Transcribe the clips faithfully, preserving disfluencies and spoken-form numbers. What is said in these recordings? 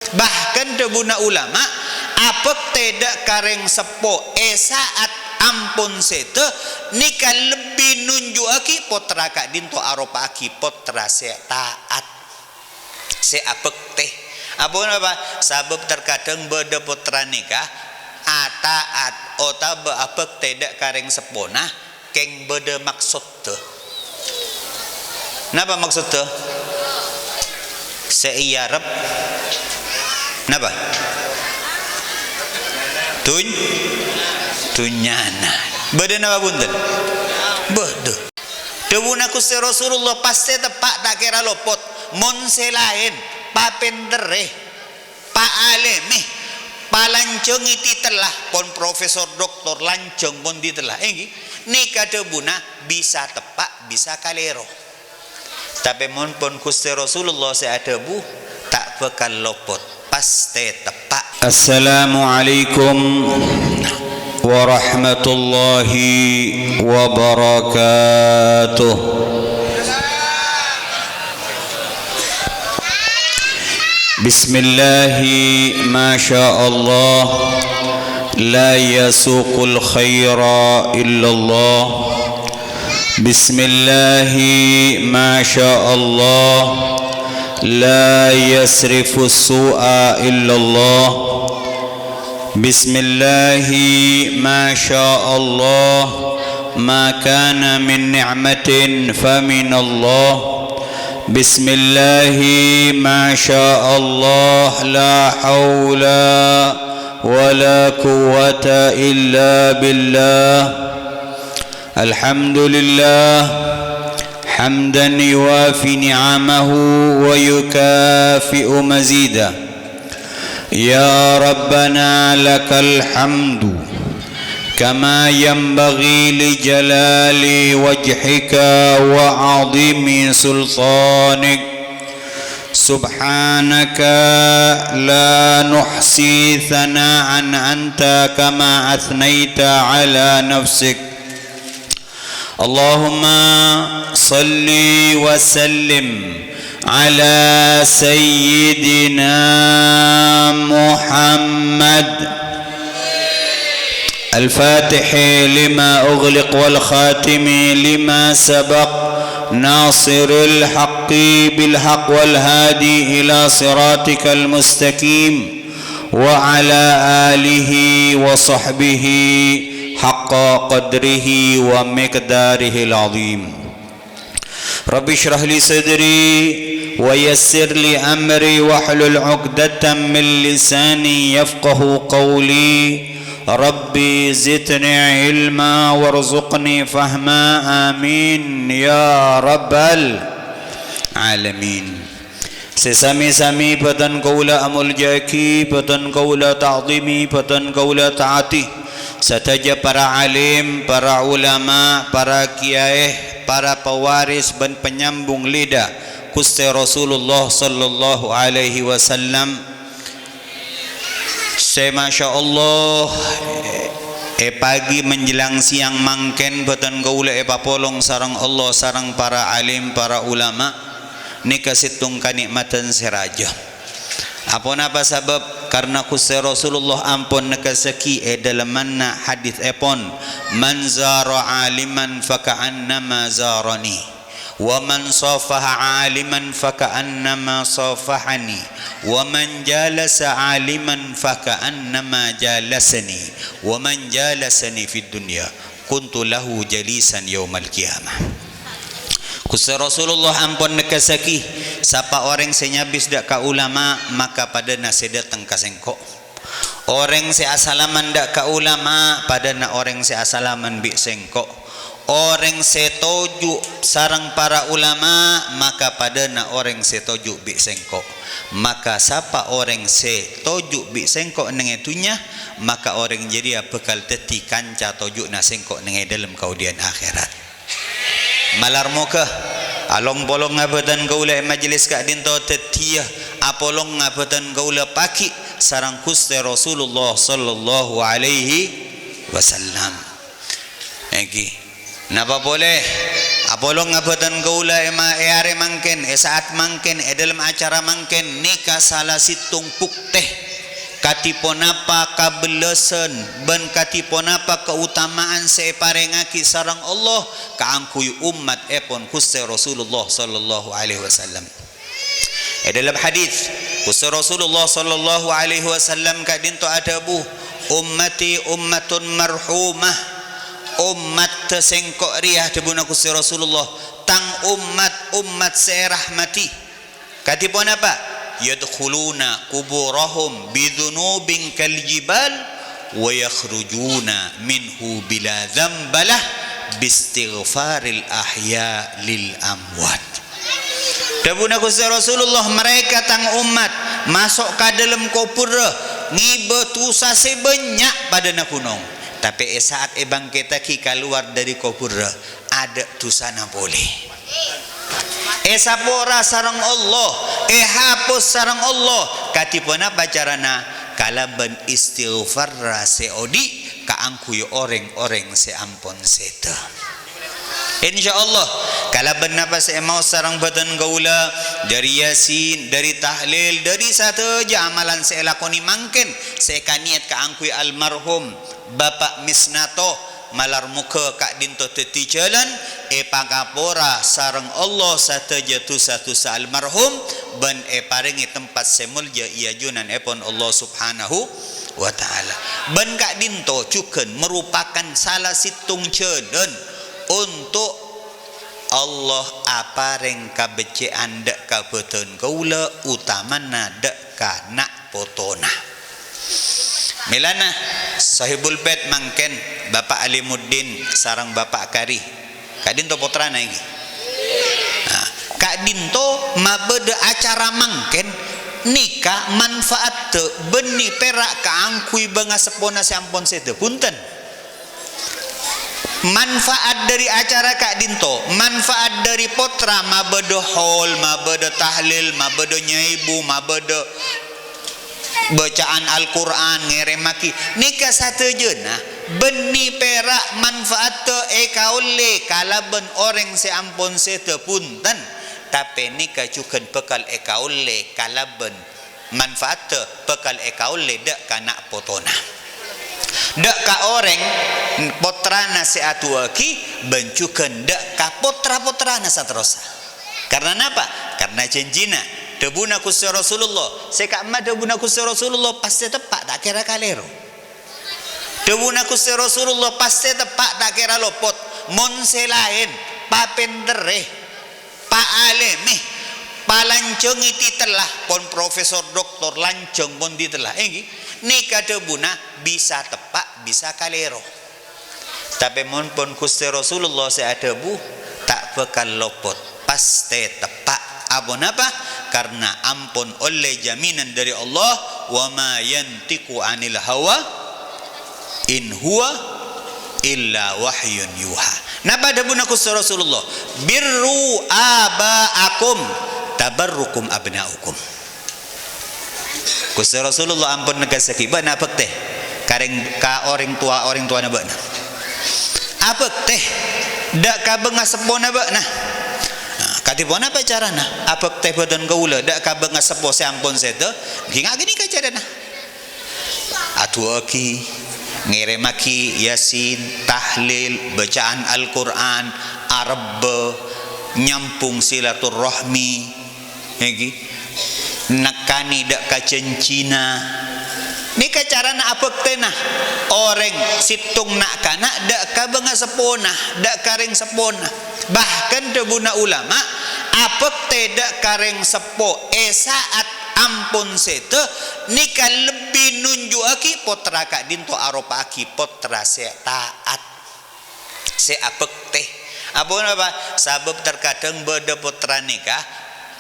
Bahkan dhâbuna ulama, abhâktè dâ' ka rèng seppo è sa'at ampon sèdhâ, nèka lebbi nunju'aghi pottra ka'dinto aropa'aghi pottra sè ta'at, sè abhâktè. Aponapa? Sabâb terkadang bâdâ pottra nèka ata'at otabâ abhâktè dâ' ka rèng seppona, kèng bâdâ maksodda. Napa maksodda? Sè èarep napa? Dun-, dunnyana. Bâdâ napa bhunten? Bâdâ. Dhâbuna Ghustè Rasulullah pastè teppa' ta' kèra lopot. Mon sè laèn, papènterrè, pa'alèmè, palanjhângè titella, pon profesor, doktor, lanjhâng pon titella, èngghi. Nèka dhâbuna bisa teppa', bisa kalèro. Tapè mon pon Ghustè Rasulullah sè adhâbu, ta' bhâkal lopot, pastè teppa'. Assalamualaikum warahmatullahi wabarakatuh. Bismillahi, masya Allah, la yasuqul khaira illallah. Bismillahi, masya Allah, la yasrifus su'a illallah. Bismillahi, masya Allah, ma kana min ni'matin faminallah. Bismillahi, masya Allah, la haula wa la quwwata illa billah. Alhamdulillah, hamdan yuwafi ni'amahu wa yukafi'u mazida. Ya Rabbana lakal hamdu, kama yanbaghi li jalali wajhika wa 'azimi sultanik. Subhanaka la nuhsi thana'an anta kama athnaita ala nafsik. Allahumma salli wa sallim ala sayyidina Muhammad. Al-Fatihi lima ughliq wal khatimi lima sabaq. Nasiril haqqi bil haqq wal hadi ila siratikal mustaqim. Wa ala alihi wa sahbihi haqqa qadrihi wa miqdarihil azim. Rabbi shrah li sadri wa yassir li amri wahlul 'uqdatam min lisani yafqahu qawli. Rabbi zidni ilma warzuqni fahma. Amin ya rabbal alamin. Sè sami-sami bhâdhân kaulâ amoljâ'aghi, bhâdhân kaulâ ta'dhimi, bhâdhân kaulâ ta'ati. Sadhâjâ para alim, para ulama, para kiyaè, para pewaris bân penyambung lidah Ghustè Rasulullah sallallahu alaihi wasallam. Sè masya Allah, è pagi menjelang siang mangkèn bhâdhân kaulâ èpapolong sareng Allah sareng para alim, para ulama. Nèka sèttong kanè'matan sè rajâ. Aponapa sabâb? Karna Ghustè Rasulullah ampon nekessaghi è dâlemmanna hadisèpon, "Man zara aliman faka'annama zarani, wa man safaha aliman faka'annama safahani, wa man jalasa aliman faka'annama jalasani, wa man jalasani fid dunya kuntu lahu jalisan yaumal qiyamah." Ghustè Rasulullah ampon nekessaghi, "Sapa orèng sè nyabis dâ' ka ulama, maka padâna sè dâteng ka sèngko'. Orèng sè asalaman dâ' ka ulama, padâna orèng sè asalaman bi' sèngko'. Orèng sè toju' sareng para ulama, maka padâna orèng sè toju' bi' sèngko'. Maka sapa orèng sè toju' bi' sèngko' neng è dhunnya, maka orèng jârèya bhâkal dhâddhi kanca toju'na sèngko' neng è dâlem kaodhiyan akhèrat." Malar moghâ along-polongnga bhâdhân kaulâ è majelis ka'dinto dhâddhiyâ apolongnga bhâdhân kaulâ paghi' sareng Ghustè Rasulullah sallallahu alaihi wasallam. Èngghi. Napa polè? Apolong abâdhân kaulâ è ma-, è arè mangkèn, è sa'at mangkèn, è dhâlem acara mangkèn, nèka sala sèttong buktè kadhi ponapa kabellasân bân kadhi ponapa kaotama'an sè èparèngaghi sareng Allah kaangghuy ommattèpon Ghustè Rasulullah sallallahu alaihi wasallam. È dhâlem hadis, Ghustè Rasulullah sallallahu alaihi wasallam ka'dhinto adhâbu, "Ummati ummatun marhumah." Ommatta sèngko' rèya, dhâbuna Ghustè Rasulullah, "Tang ommat, ommat sè èrahmati." Kadhi ponapa? "Yadkhuluna quburahum bidzunubin kal jibal, wa yakhrujuna minhu bila dzambalah bistighfaril ahya lil amwat." Dhâbuna Ghustè Rasulullah, "Mareka tang ommat maso' ka dhâlem kobhurrâ ngèbâ dhusa sè bânnya' padâna ghunong. Tapè è sa'at èbangkèttaghi kalowar dhâri kobhurrâ, adâ' dhusana polè. Èsapora sareng Allah, èhapos sareng Allah." Kadhi ponapa carana? Kalabân istighfarra sè odi' kaangghuy orèng-orèng sè ampon sèdhâ. Insyaallah, kalabân napa sè èmaos sareng bâdhân kaulâ, dhâri Yasin, dhâri tahlil, dhâri sadhâjâ amalan sè èlakonè mangkèn, sè èkaniyat kaangghuy almarhum Bapa' Misnato, malar moghâ ka'dhinto dhâddhi jhâlân èpakapora sareng Allah sadhâjâ dhusa-dhusa almarhum, bân èparèngè tempat sè molja è ajunanèpon Allah Subhanahu wa Ta'ala. Bân ka'dhinto jhughân maropakan sala sèttong jhâlân onto' Allah aparèng kabhecce'an dâ' ka bâdhân kaulâ, otamana dâ' ka na' potona. Mèlana Sohibul Bait mangkèn, Bapa' Alimuddin sareng Bapa' Kari. Ka'dhinto pottrana èngghi. Nah, ka'dhinto mabâdâ acara mangkèn, nèka manfaatta bânnè pèra' kaangghuy bângaseppona sè ampon sèdhâ. Bhunten. Manfaat dhâri acara ka'dhinto, manfaat dhâri pottra mabâdâ hol, mabâdâ tahlil, mabâdâ nyaibu, mabâdâ bacaan Al-Qur'an, ngèrèmmaghi. Nèka sadhâjâna bânnè pèra' manfaatta èkaollè kalabân orèng sè ampon sèdhâ, bhunten, tapè nèka jhughân bhâkal èkaollè kalabân manfaatta bhâkal èkaollè dâ' ka na' potona. Dâ' ka orèng pottrana sè adu'aaghi, bân jhughân dâ' ka pottra-pottrana saterrossa. Karna napa? Karna janjina. Dhâbuna Ghustè Rasulullah, sè ka'imma dhâbuna Ghustè Rasulullah pastè teppa', ta' kèra kalèro. Dhâbuna Ghustè Rasulullah pastè teppa', ta' kèra lopot. Mon sè laèn, papènterrè, paalemè, palanjhângè titella, pon profesor, doktor, lanjhâng pon titella, èngghi. Nèka dhâbuna bisa teppa', bisa kalèro. Tapè mon pon Ghustè Rasulullah sè adhâbu, ta' bhâkal lopot, pastè teppa'. Aponapa? Karna ampon ollè jaminan dhâri Allah, "Wa ma yantiqu 'anil hawa, in huwa illa wahyun yuha." Napa dhâbuna Ghustè Rasulullah? "Birru aba'akum tabarrukum abna'ukum." Ghustè Rasulullah ampon negassaghi, "Bâ'na abhâktè ka rèng-, ka orèng towa, orèng towana bâ'na. Abhâktè dâ' ka bângaseppona bâ'na." Nah, kadhi ponapa carana abhâktè bâdhân kaulâ dâ' ka bângaseppo sè ampon sèdhâ? Ghi' nga' ghânèka carana. Adu'aaghi, ngèrèmmaghi Yasin, tahlil, bacaan Al-Qur'an, arebbhâ, nyambung silaturrahmi, èngghi, nekkanè dâ' ka janjina. Nèka carana abhâktèna orèng sèttong na'-kana' dâ' ka bângaseppona, dâ' ka rèng seppona. Bahkan dhâbuna ulama, abhâktè dâ' ka rèng seppo è sa'at ampon sèdhâ, nèka lebbi nunju'aghi pottra ka'dhinto aropa'aghi pottra sè ta'at, sè abhâktè. Aponapa? Sabâb terkadang bâdâ pottra nèka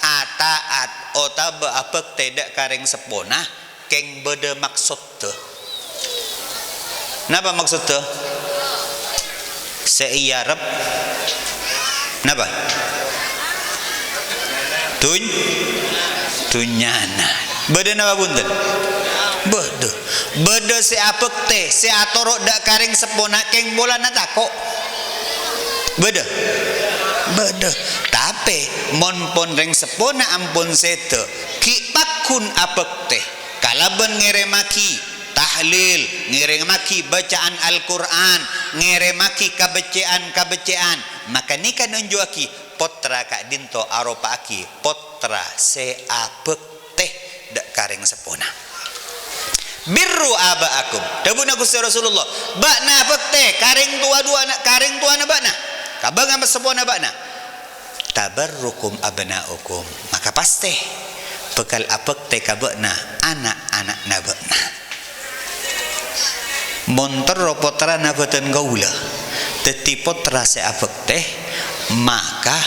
ata'at otabâ abhâktè dâ' ka rèng seppona, kèng bâdâ maksodda. Napa maksodda? Sè èarep napa? Dun-, dunnyana. Bâdâ napa bhunten? Bâdâ. Bâdâ sè abhâktè, sè atoro' dâ' ka rèng seppona kèng polana tako'. Bâdâ? bâdâ. Tapè, mon pon rèng seppona ampon sèdhâ, ghi' pagghun abhâktè kalabân ngèrèmmaghi tahlil, ngèrèmmaghi bacaan Al-Qur'an, ngèrèmmaghi kabhecce'an-kabhecce'an, maka nèka nonjhuwaghi pottra ka'dinto aropa'aghi pottra sè abhâktè dâ' ka rèng seppona. "Birru aba'akum," dhâbuna Ghustè Rasulullah, "bâ'na abhâktè ka rèng towa duwâna, ka rèng towana bâ'na, ka bângaseppona seppona bâ'na. Tabarrukum abna'ukum, maka pastè bhâkal abhâktè ka bâ'na ana'-ana'na bâ'na." Mon terro pottrana bhâdhân kaulâ dhâddhi pottra sè abhâktè, maka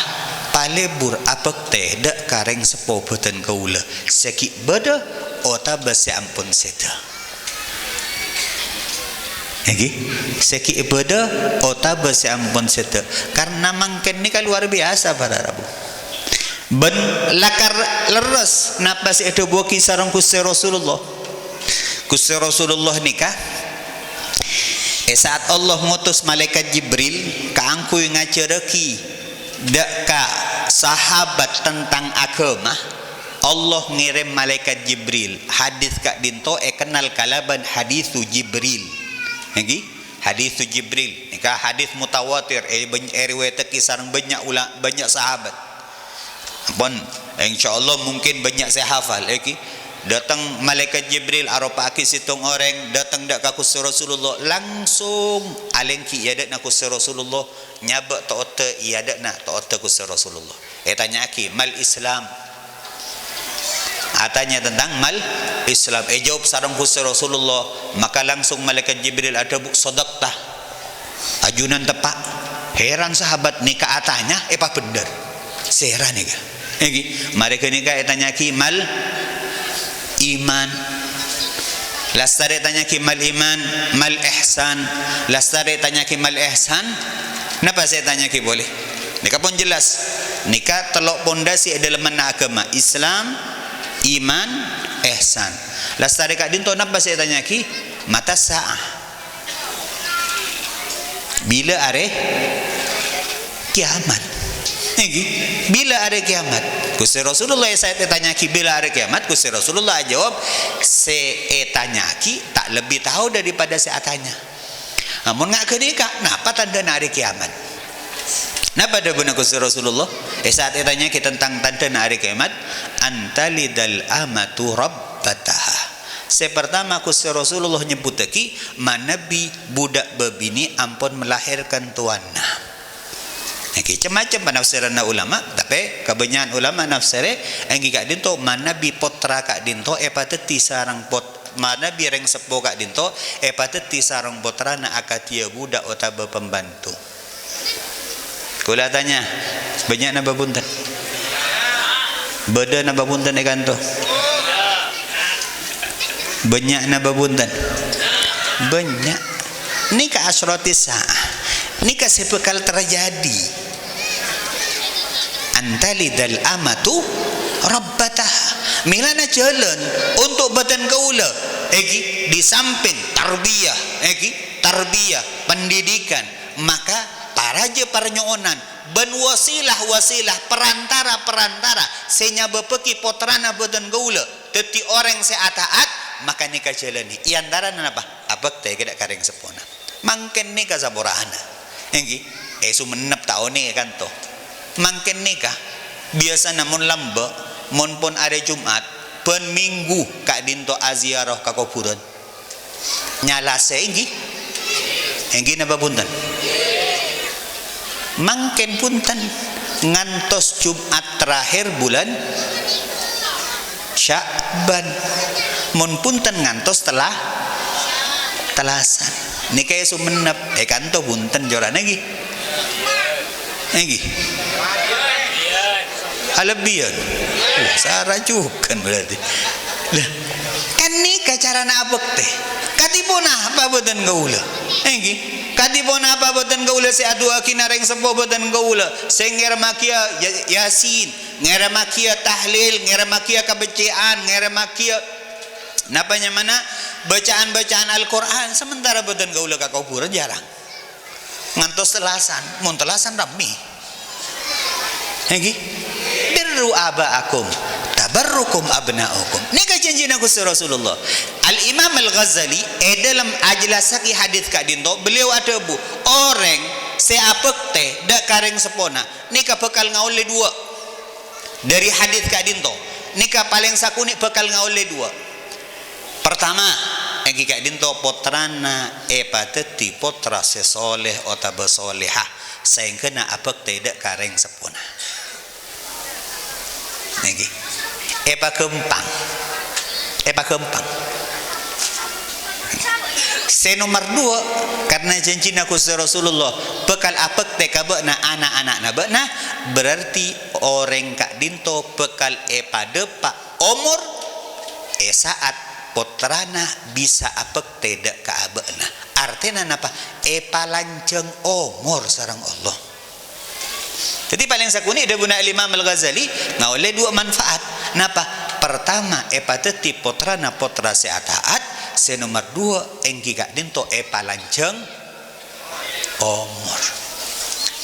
palebur abhâktè dâ' ka rèng seppo bhâdhân kaulâ sè ghi' bâdâ otabâ sè ampon sèdhâ. Èngghi, sè ghi' bâdâ otabâ sè ampon sèdhâ. Karna mangkèn nèka luar biasa, para rabu. Bân lakar lerres napa sè èdhâbuwaghi sareng Ghustè Rasulullah. Ghustè Rasulullah nèka, è sa'at Allah ngotos malaèkat Jibril kaangghuy ngajhârraghi dâ' ka sahabat tentang aghâma, Allah ngèrèm malaèkat Jibril. Hadis ka'dinto èkennal kalabân hadisu Jibril. Èngghi, hadisu Jibril. Nèka hadis mutawatir, è, bân-, èrèwayataghi sareng bânnya' ula-, bânnya' sahabat. Ampon, insyaallah mungkin bânnya' sè hafal, èngghi. Dâteng malaèkat Jibril aropa'aghi sèttong orèng, dâteng dâ' ka Ghustè Rasulullah, langsung alèngghi è adâ'na Ghustè Rasulullah, nyabâ' to'oddhâ è adâ'na to'oddhâ Ghustè Rasulullah. Ètanya'aghi, "Mal Islam?" Atanya tentang mal Islam. Èjâwâb sareng Ghustè Rasulullah, maka langsung malaèkat Jibril adhâbu, "Shadaqta." Ajunan teppa'. Heran sahabat, nèka atanya, èpabhendher. Sèra nèka. Èngghi, marè ghânèka ètanya'aghi mal iman. Lastarè ètanya'aghi mal iman, mal ihsan. Lastarè ètanya'aghi mal ihsan, napa sè ètanya'aghi polè? Nèka pon jelas. Nèka tello' pondasi è dâlemmanna aghâma. Islam, iman, ihsan. Lastarè ka'dinto napa sè ètanya'aghi? Mata sa'ah. Bilâ arè kiamat? Èngghi, bilâ arè kiamat? Ghustè Rasulullah sè ètanya'aghi bilâ arè kiamat, Ghustè Rasulullah ajâwâb, "Sè ètanya'aghi ta' lebbi tao daripada sè atanya." Amon nga' ghânèka, napa tandhâna arè kiamat? Napa dhâbuna Ghustè Rasulullah? È sa'at ètanya'aghi tentang tandhâna arè kiamat, "An talidal amatu rabbataha." Sè partama Ghustè Rasulullah nyebbhuttaghi manabi budak bâbinè' ampon melahirkan tuanna. Èngghi, cem-macem panafsiranna ulama, tapè kabânnya'an ulama nafsirè èngghi ka'dinto manabi pottra ka'dinto èpadhâddhi sareng pot-, manabi rèng seppo ka'dinto èpadhâddhi sareng pottrana akadhiyâ budak otabâ pembantu. Kaulâ atanya, bânnya' napa bhunten? Bâdâ napa bhunten è kanto? Bânnya' napa bhunten? Bânnya'. Nèka asyratis sa'ah. Nèka sè bhâkal terjadi. "An talidal amatu rabbataha." Mèlana jhâlân untuk bhâdhân kaulâ, èngghi, di samping tarbiyah, èngghi, tarbiyah, pendidikan, maka parajâ parnyo'onan bân wasilah-wasilah, perantara-perantara sè nyabâbbhâghi pottrana bhâdhân kaulâ dhâddhi orèng sè ataat, maka nèka jhâlâni. È antarana napa? Abhâktè ka dâ' ka rèng seppona. Mangkèn nèka saporana. Èngghi, è Songennep ta' onèng è kanto. Mangkèn nèka, biyasana mon lambâ', mon pon arè Jum'at, bân Minggu ka'dinto aziarah ka kobhurân. Nyalasè, èngghi? Èngghi napa bhunten? Mangkèn bhunten, ngantos Jum'at terakhir bulân Sya'ban. Mon bhunten ngantos tella-, tellasan. Nèka è Songennep, è kanto bhunten corana, èngghi? Èngghi? Alebbiyân. Uh, sara jhughân berarti. Lah, kan nèka carana abhâktè. Kadhi ponapa bhâdhân kaulâ? Èngghi? Kadhi ponapa bhâdhân kaulâ sè adu'aaghina rèng seppo bhâdhân kaulâ? Sè ngèrèmmaghiyâ Ya-, Yasin, ngèrèmmaghiyâ tahlil, ngèrèmmaghiyâ kabhecce'an, ngèrèmmaghiyâ napa nyamana bacaan-bacaan Al-Qur'an, sementara bhâdhân kaulâ ka kobhurân jarang. Ngantos tellasan, mon tellasan rammè. Èngghi? "Birru aba'akum, tabarrukum abna'ukum." Nèka jhânjhina Ghustè Rasulullah. Al-Imam Al-Ghazali è dhâlem ajhellassaghi hadits ka'dinto, beliau adhâbu, "Orèng sè abhâktè dhâ' ka rèng seppona nèka bhâkal ngaollè duwâ'." Dhâri hadits ka'dinto, nèka palèng sakonè' bhâkal ngaollè duwâ'. Partama, èngghi ka'dinto pottrana èpadhâddhi pottra sè soleh otabâ solehah, saèngghâna abhâktè dhâ' ka rèng seppona. Èngghi. Èpaghâmpang. Èpaghâmpang. Sè nomer duwâ', karna jhânjhina Ghustè Rasulullah bhâkal abhâktè ka bâ'na ana'-ana'na bâ'na, berarti orèng ka'dinto bhâkal èpadâpa' omor è sa'at pottrana bisa abhâktè dhâ' ka abâ'na. Artèna napa? Èpalanjhâng omor sareng Allah. Dhâddhi, palèng sakonè' dhâbuna Al-Imam Al-Ghazali ngaollè duwâ' manfaat. Napa? Partama, èpadhâddhi pottrana pottra sè ataat, sè nomer duwâ' èngghi ka'dinto èpalanjhâng omor.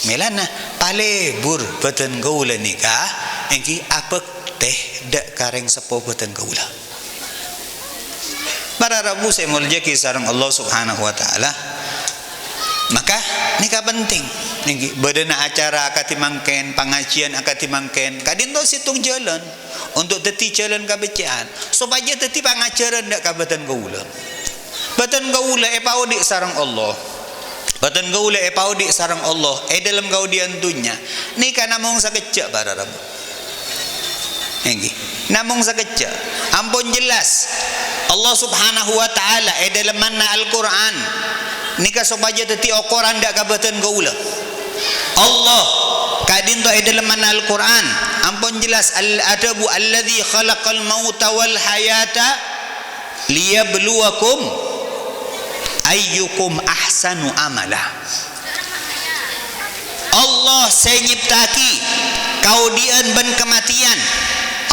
Mèlana palebur bhâdhân kaulâ nèka èngghi abhâktè dhâ' ka rèng seppo bhâdhân kaulâ. Para rabu sè èmoljâ'aghi sareng Allah Subhanahu wa Ta'ala, maka nèka penting. Nèngghi, bâdâna acara akadhi mangkèn, pangajiyân akadhi mangkèn, ka'dinto sèttong jhâlân untuk dhâddhi jhâlân kabhecce'an, sopajâ dhâddhi pangajhârân dhâ' ka bhâdhân kaulâ. Bhâdhân kaulâ èpaodi' sareng Allah. Bhâdhân kaulâ èpaodi' sareng Allah è dhâlem kaodi'ân dhunnya. Nèka namong sakejjhâ', para rabu. Èngghi. Namong sakejjhâ'. Ampon jelas. Allah Subhanahu wa Ta'ala è dhâlemmanna Al-Qur'an nèka sopajâ dhâddhi okoran dhâ' ka bhâdhân kaulâ. Allah ka'dinto è dhâlemmanna Al-Qur'an ampon jelas al-, adhâbu, "Alladzi khalaqal mauta wal hayata liyabluwakum ayyukum ahsanu amala." Allah sè nyèpta'aghi kaodi'ân bân kamatèyan.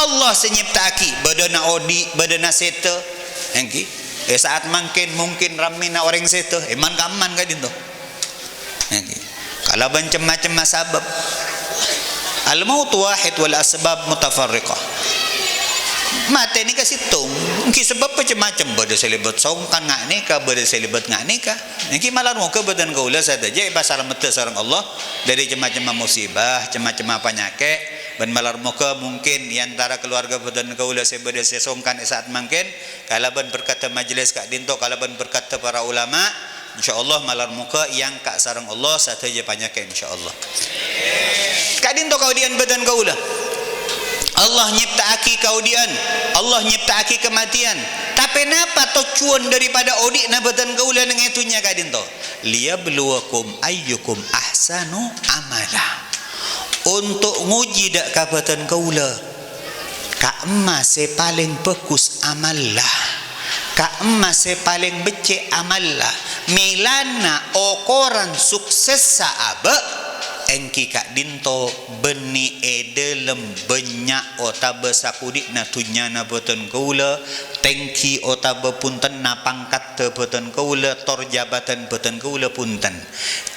Allah sè nyèpta'aghi bâdâna odi', bâdâna sèdhâ. Èngghi, è sa'at mangkèn mungkin rammèna orèng sèdhâ, è man-kamman ka'dinto. Èngghi, kalabân cem-macemma sabâb. Al-mautu wahid wal asbab mutafarriqah. Matè nèka sèttong, èngghi sabâbbhâ cem-macem, bâdâ sè lèbât songkan nga' nèka, bâdâ sè lèbât nga' nèka. Èngghi malar moghâ bhâdhân kaulâ sadhâjâ èpasalameddhâ sareng Allah dhâri cem-macemma musibah, cem-macemma panyakè', bân malar moghâ mungkin è antara kalowarga bhâdhân kaulâ sè bâdâ sè songkan è sa'at mangkèn, kalabân berkaddhâ majelis ka'dinto, kalabân berkaddhâ para ulama, insyaallah malar moghâ èangka' sareng Allah sadhâjâ panyakè', insyaallah. Ka'dinto kaodi'ân bhâdhân kaulâ. Allah nyèpta'aghi kaodi'ân, Allah nyèpta'aghi kamatèyan. Tapè napa tojjhuwân daripada odi'na bhâdhân kaulâ neng è dhunnya ka'dinto? "Liyabluwakum ayyukum ahsanu amala." Untuk ngojhi dhâ' ka bhâdhân kaulâ, ka'emma sè palèng bhâghus amalla, ka'emma sè palèng beccè' amalla. Mèlana okoran suksessa abâ' èngghi ka'dinto bânnè è dhâlem bânnya' otabâ sakodhi'na dhunnyana bhâdhân kaulâ, tèngghi otabâ bhuntenna pangkaddhâ bhâdhân kaulâ, tor jabatan bhâdhân kaulâ, bhunten.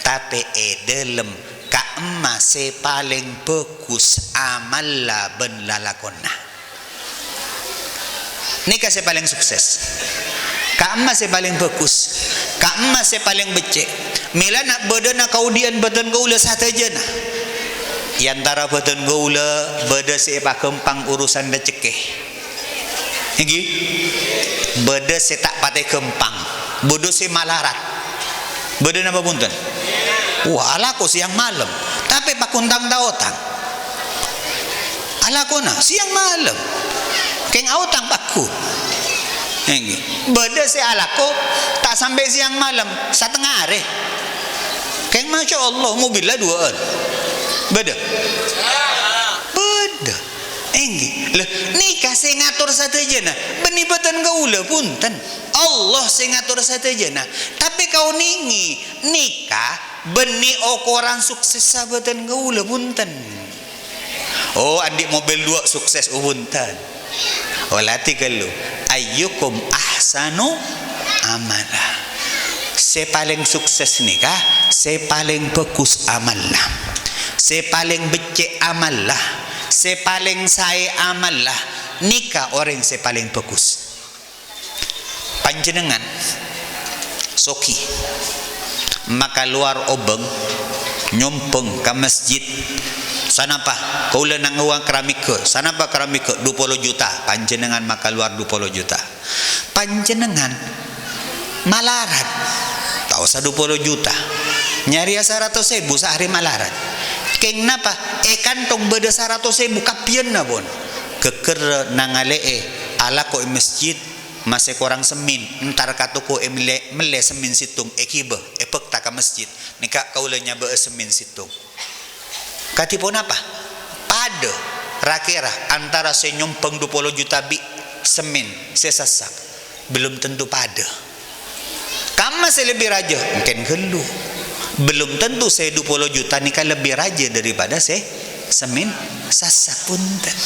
Tapè è dhâlem ka'emma sè palèng bhâghus amalla bân lalakonna. Nèka sè palèng sukses. Ka'emma sè palèng bhâghus. Ka'emma sè palèng beccè'. Mèlana bâdâna kaodi'ân bhâdhân kaulâ sadhâjâna. È antara bhâdhân kaulâ bâdâ sè èpaghâmpang urusan rejhekkè. Èngghi? Bâdâ sè ta' patè ghâmpang. Bâdâ sè malarat. Bâdâ napa bhunten? Wah, alako sèyang malem. Tapè paggun ta' otang. Alakona sèyang malem. Kèng aotang paggun. Èngghi. Bâdâ sè alako ta' sampè' sèyang malem, satengnga arè. Kèng, masyaallah, mobilla duwâ'ân. Bâdâ? Bâdâ. Èngghi. Lha, nèka sè ngator sadhâjâna, bânnè bhâdhân kaulâ, bhunten. Allah sè ngator sadhâjâna. Tapè kaonèngè, nèka bânnè okoran suksessa bhâdhân kaulâ, bhunten. Oh, andi' mobil duwâ' sukses, oh, bhunten. Olatè ghâllu. Ayyukum ahsanu amala. Sè palèng sukses nèka, sè palèng bhâghus amalla. Sè palèng beccè' amalla, sè palèng saè amalla, nèka orèng sè palèng bhâghus. Panjhennengngan soghi, makalowar obâng, nyombhâng ka masjid. Sanapa? Kaulâ nangghâ keramik, sanapa keramik? Dupolo juta. Panjhennengngan makalowar dupolo juta. Panjhennengngan malarat, ta' osa dupolo juta. Nyarèya saratos èbu saarè malarat. Kèng napa? È kanthong bâdâ saratos èbu kabbhiyânna, pon. Ghâgghâr nangalè'è alako è masjid, masè korang sèmèn, entar ka toko è mellè, mellè sèmèn sèttong, èghibâ, èbhâkta ka masjid. Nèka kaulâ nyabâ'â sèmèn sèttong. Kadhi ponapa? Padâ ra-kèra antara sè nyombhâng dupolo juta bi' sèmèn sè sassak. Belum tentu padâ. Kamma sè lebbi rajâ? Mungkin ghâllu. Belum tentu sè dupolo juta nèka lebbi rajâ daripada sè sèmèn sassak, ponten.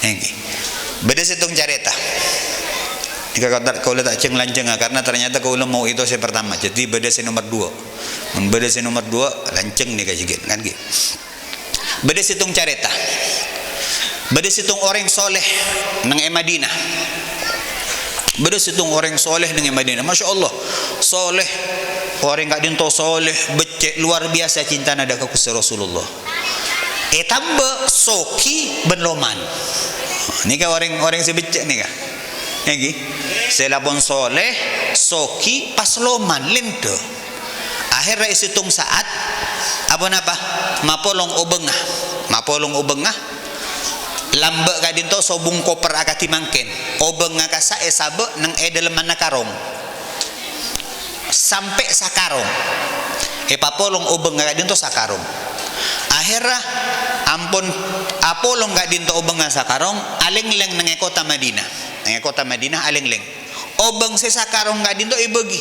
Èngghi. Bâdâ sèttong carèta. Nèka kaulâ ta', kaulâ ta' jhâng-lanjhângnga, karena ternyata kaulâ mau itu sè pertama. Jadi bâdâ sè nomor dua. Mon bâdâ sè nomor dua, lanjhâng nèka jhâgâ, kan, ghi. Bâdâ sèttong carèta. Bâdâ sèttong orèng soleh neng è Madinah. Bâdâ sèttong orèng soleh neng è Madinah. Masya Allah, soleh. Orèng ka'dinto soleh, beccè', luar biasa cintana dâ' ka Ghustè Rasulullah. Ètambâ soghi bân loman. Nèka orèng, orèng sè beccè' nèka. Èngghi. Sè la pon soleh, soghi, pas loman, lèndhâ. Akhèrra è sèttong sa'at, apa napa? Mapolong obângnga. Mapolong obângnga. Lambâ' ka'dinto sobung koper akadhi mangkèn. Obângnga kassa' èsabâ' neng è dâlemmanna karong. Sampè' sakarong. Èpapolong obângnga ka'dinto sakarong. Akhèrra ampon apolong ka'dinto obângnga sakarong, alènglèng neng è kottha Madinah. Neng è kottha Madinah alènglèng. Obâng sè sakarong ka'dinto èbâgi.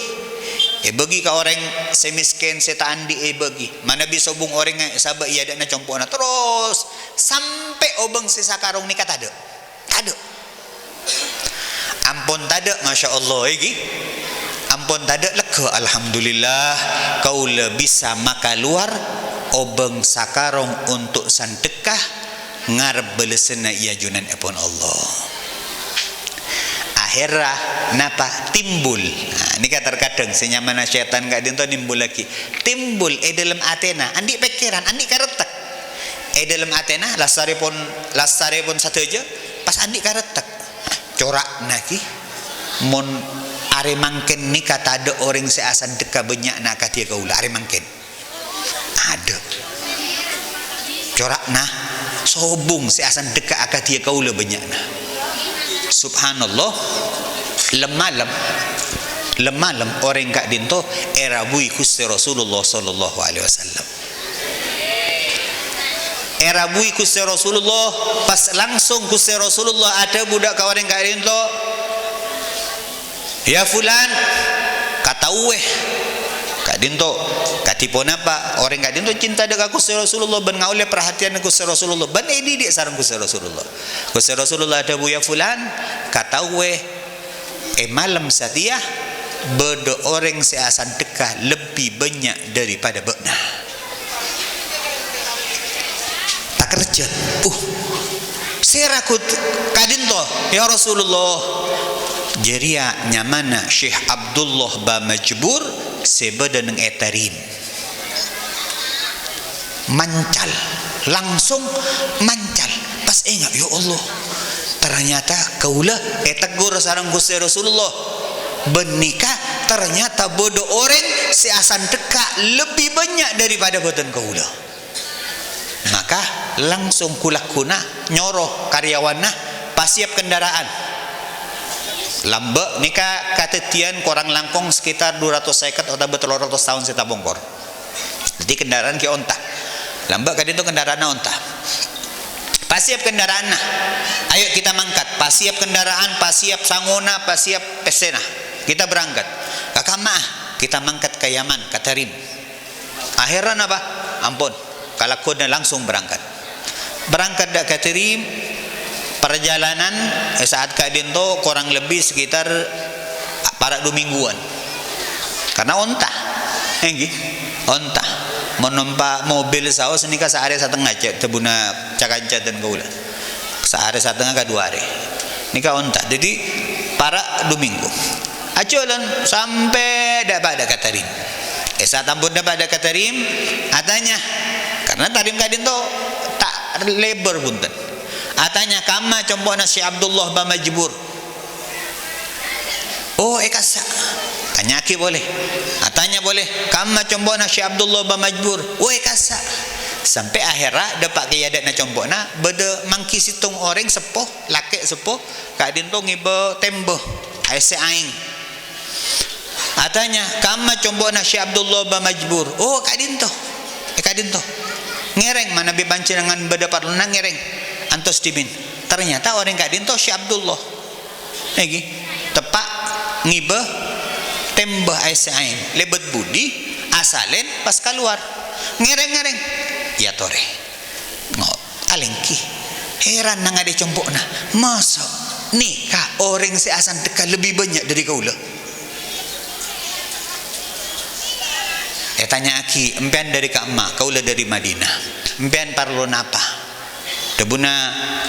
Èbâgi ka orèng sè mèskèn, sè ta' andi' èbâgi. Manabi sobung orèng èsabâ' è adâ'na compo'na terros sampè' obâng sè sakarong nèka tadâ'. Tadâ'. Ampon tadâ', masya Allah, èngghi. Ampon tadâ', lega, alhamdulillah, kaulâ bisa makalowar obâng sakarong untuk sandhekka, ngarep bâlessanna è ajunanèpon Allah. Akhèrra napa? Timbul. Nah, nèka terkadang sè nyamana sètan ka'dinto nimbullaghi. Timbul è dâlem atèna, andi' pèkkèran, andi' karettek. È dâlem atèna, lastarèpon, lastarèpon sadhâjâ, pas andi' karettek. Cora'na ghi, mon arè mangkèn nèka tadâ' orèng sè asandhekka bânnya'na akadhi kaulâ, arè mangkèn. Adâ'. Cora'na sobung sè asandhekka akadhi kaulâ bânnya'na. Subhanallah. Lem-malem. Lem-malem orèng ka'dinto èrabui Ghustè Rasulullah sallallahu alaihi wasallam. Èrabui Ghustè Rasulullah, pas langsung Ghustè Rasulullah adhâbu dâ' ka orèng ka'dinto, "Ya fulan, kataowè ka'dinto, kadhi ponapa orèng ka'dinto cinta dâ' ka Ghustè Rasulullah bân ngaollè parhatèyanna Ghustè Rasulullah bân èdidik sareng Ghustè Rasulullah." Ghustè Rasulullah adhâbu, "Ya fulan, kataowè, è malem satèya bâdâ orèng sè asandhekka lebbi bânnya' dâripada bâ'na." Takerjhât. Uh, sèra ghut ka'dinto, ya Rasulullah? Jârèya nyamana Syekh Abdullah Bamajbur sè bâdâ neng è Tarim. Mancal, langsung mancal. Pas enga', "Ya Allah, ternyata kaulâ ètegghur sareng Ghustè Rasulullah. Bân nèka ternyata bâdâ orèng sè asandhekka lebbi bânnya' dâripada bhâdhân kaulâ." Maka langsung ghu-lagghuna nyoro karyawanna pasiyap kendaraan. Lambâ' nèka kadhâddhiyân korang langkong sekitar dua ratus sèket otabâ tello ratos taon sè tapongkor. Dhâddhi kendaraan ghi' onta. Lambâ' ka'dinto kendaraanna onta. Pasiyap kendaraanna. "Ayo kita mangkat." Pasiyap kendaraan, pasiyap sangona, pasiyap pèssèna. "Kita berangkat." "Ka kamma'a?" "Kita mangkat ka Yaman, ka Tarim." Akhèrra napa? Ampon. Kalagghuna langsung berangkat. Berangkat dâ' ka Tarim, perjalanan, eh, sa'at ka'dinto korang lebbi sekitar para' du mingguan. Karena onta. Èngghi, onta. Mon nompa' mobil saos nèka saarè satengnga, cè' dhâbuna ca-kanca dân kaulâ. Saarè satengnga ka dhu arè. Nèka onta. Dhâddhi, para' dhu minggu. Ajhâlân sampè' dâpa' dâ' ka Tarim. È sa'at ampon dâpa' dâ' ka Tarim, atanya. Karna Tarim ka'dinto ta' lèbâr, bhunten. Atanya, "Kamma compo'na Syekh Abdullah Bamajbur?" "Oh, è kassa'." Tanya'aghi polè. Atanya polè, "Kamma compo'na Syekh Abdullah Bamajbur?" "Oh, è kassa'." Sampè' ahèrra dâpa' ka è adâ'na compo'na, bâdâ mangghi sèttong orèng seppo, lakè' seppo, ka'dinto ngibâ tèmbhâ, aèssè aèng. Atanya, "Kamma compo'na Syekh Abdullah Bamajbur?" "Oh, ka'dinto. È ka'dinto." Ngèrèng, manabi panjhennengngan bâdâ parlona ngèrèng. Antos dhimèn. Ternyata orèng ka'dinto Syekh Abdullah. Èngghi, teppa' ngibâ tèmbhâ aèssè aèng. Lèbât budi, asalèn pas kalowar. Ngèrèng-ngèrèng. Èyatorè. Ngo-, alèngghi. Hèran nang adâ' compo'na. "Masa' nèka orèng sè asandhekka lebbi bânnya' dâri kaulâ?" Ètanya'aghi, "Empèyan dâri ka'emma?" "Kaulâ dâri Madinah." "Empèyan parlo napa?" Dhâbuna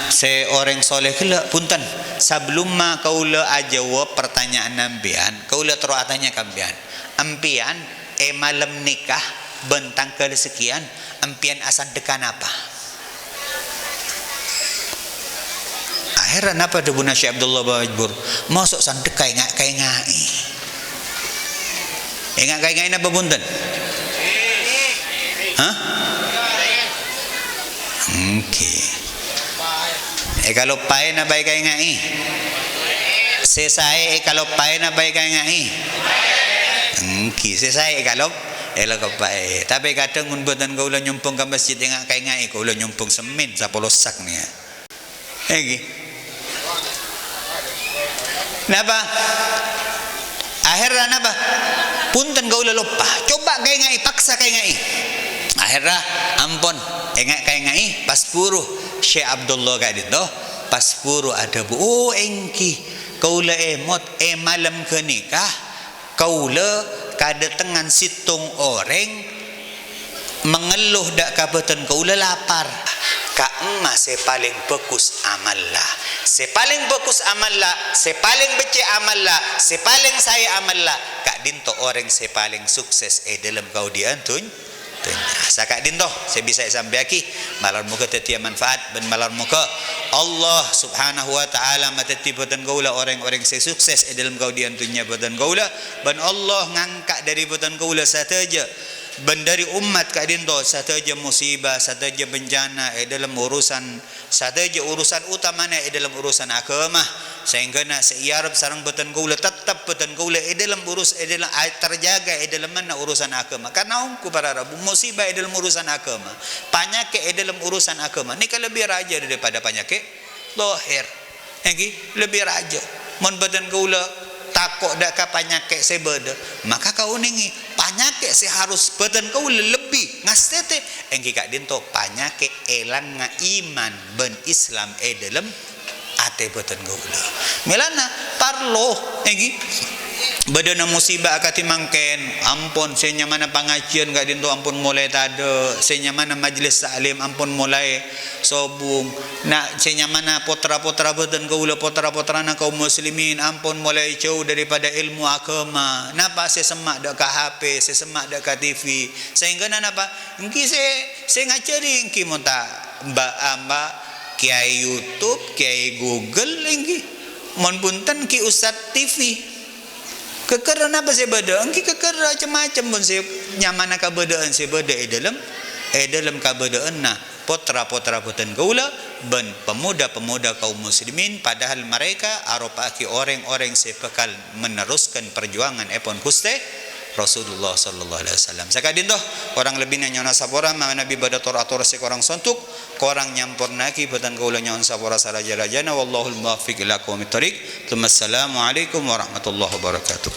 sè orèng soleh ghellâ', "Bhunten, sabellumma kaulâ ajâwâb partanya'anna empèyan, kaulâ terro atanya ka empèyan. Empèyan è malem nèka bân tangghâl sakèyan, empèyan asandhekka napa?" Ahèrra napa dhâbuna Syekh Abdullah Bamajbur? "Masa' sandhekka ènga'-, kaènga'è?" Ènga'-, kaènga'è napa bhunten? Hah? Èngghi. Èkaloppaè napa èkaènga'è? Sè saè èkaloppaè napa èkaènga'è? Èngghi, sè saè èkalop-, èkaloppaè. Tapè kadhâng mon bhâdhân kaulâ nyombhong ka masjid, ènga'-, kaènga'è kaulâ nyombhong semmèn sapolo sak nèka. Èngghi. Napa? Ahèrra napa? "Bhunten, kaulâ loppa." Coba kaènga'è, paksa kaènga'è. Ahèrra ampon, ènga'-, kaènga'è, pas buru Syekh Abdullah ka'dinto, pas buru adhâbu, "Oh, èngghi, kaulâ èmot è malem ghânèka." Kaulâ kadhâtengngan sèttong orèng mangello dâ' ka bhâdhân kaulâ lapar. Ka'emma sè palèng bhâghus amalla? Sè palèng bhâghus amalla, sè palèng beccè' amalla, sè palèng saè amalla, ka'dinto orèng sè palèng sukses è dhâlem kaodi'ân dhun-, dhunnya. Saka'dinto sè bisa èsampèyaghi, malar moghâ dhâddhiyâ manfaat, bân malar moghâ Allah Subhanahu wa Ta'ala madhâddhi bhâdhân kaulâ orèng-orèng sè sukses è dhâlem kaodi'ân dhunnya bhâdhân kaulâ, bân Allah ngangka' dhâri bhâdhân kaulâ sadhâjâ, bân dhâri ommat ka'dinto sadhâjâ musibah, sadhâjâ bencana è dhâlem urusan, sadhâjâ urusan, otamana è dhâlem urusan aghâma. Saèngghâna sè èarep sareng bhâdhân kaulâ, tettep bhâdhân kaulâ è dhâlem urus-, è dhâlem, a-, terjaga è dhâlemmanna urusan aghâma. Karna ongghu para rabu, musibah è dhâlem urusan aghâma, panyakè' è dhâlem urusan aghâma, nèka lebbi rajâ daripada panyakè' dhahir. Èngghi, lebbi rajâ. Mon bhâdhân kaulâ tako' dâ' ka panyakè' sè bâdâ, maka kaonèngè panyakè' sè harus bhâdhân kaulâ lebbi ngastètè, èngghi ka'dinto panyakè' èlangnga iman bân Islam è dhâlem atè bhâdhân kaulâ. Mèlana parlo, èngghi, bâdâna musibah akadhi mangkèn, ampon sè nyamana pangajiyân ka'dinto ampon molaè tadâ', sè nyamana majelis taklim ampon molaè sobung. Na', sè nyamana potra-potra bhâdhân kaulâ, potra-potrana kaum muslimin, ampon molaè jâu daripada èlmo aghâma. Napa sè semma' dâ' ka H P, sè semma' dâ' ka T V? Saèngghâna napa? Èngghi sè, sè ngajhâri èngghi mon ta' ba-, amba, kèyaè YouTube, kèyaè Google èngghi. Mon bhunten ghi' ustad T V. Kèkèrra napa sè bâdâ? Èngghi kèkèrra cem-macem mon sè nyamana kabâdâ'ân sè bâdâ è dhâlem, è dhâlem kabâdâ'ânna potra-potra bhâdhân kaulâ bân pemuda-pemuda kaum muslimin, padahal mereka aropa'aghi orèng-orèng sè bhâkal meneruskan perjuangan èpon Ghustè Rasulullah sallallahu alaihi wasallam. Saka'dinto, korang lebbina nyo'ona sapora, manabi bâdâ tor-ator sè korang sontok, korang nyampornaaghi bhâdhân kaulâ nyo'on sapora sarajâ-rajâna. Wallahul muwaffiq ila aqwamit thoriq. Tsumma assalamualaikum warahmatullahi wabarakatuh.